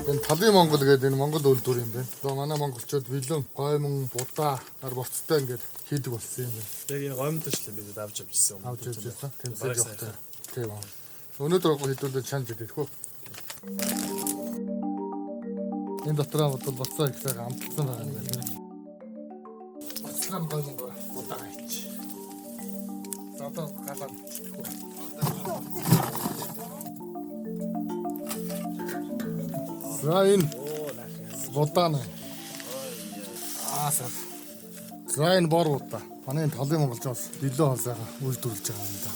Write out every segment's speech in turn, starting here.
Энэ талын Монгол гэдэг энэ Монгол үйлдвэр юм байна. Одоо манай монголчууд бэлэн, гоймон, будаа, нар борцтой ингээд хийдэг болсон юм байна. Яг энэ гомдол л бид авч явжсэн. Авч явж байсан. Тэмцээж Бараг явахтай. сайхан. Тийм аа. Өнөөдөр хэдүүлээ чанж идэх хөө. Энэ дотроо бодвол боцоо их сайхан амталсан байгаа юм байна. Боцлон гоймон будаа хийч. За одоо галаа идэх хөө. За энэ будаа нэ. Аа сар. За энэ бор будаа. Манай энэ талын монголч бас билүү хол сайхан үйлдвэрлэж байгаа юм да.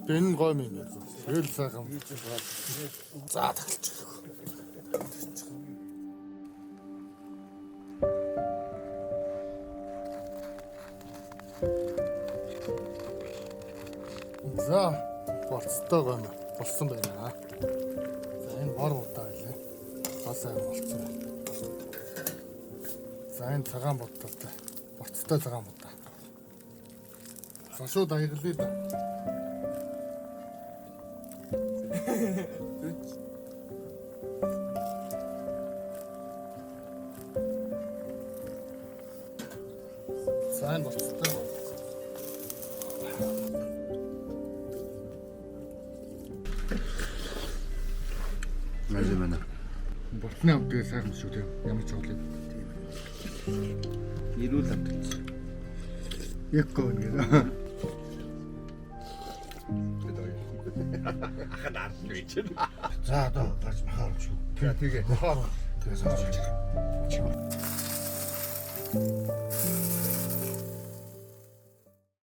Тэгээ энэ нь гоё юм байна. Тэгэл сайхан. За тахалч. За болцтой гоё юм. Болсон байна. За энэ бор будаа байлаа. Гол сайхан болцсон байна. За энэ цагаан будаатай. Борцтой цагаан будаа. За шууд аяглая да. За энэ борцтой. Мэлээ мэнэ. Борцны амт тэгээ сайхан шүү дээ. Ямар ч хоол юм. Ирүүл амталсан. Яг гоо ингэ. За одоо гарч махаар шүү. Тэгээ. Махаар. Тэгээ сорж.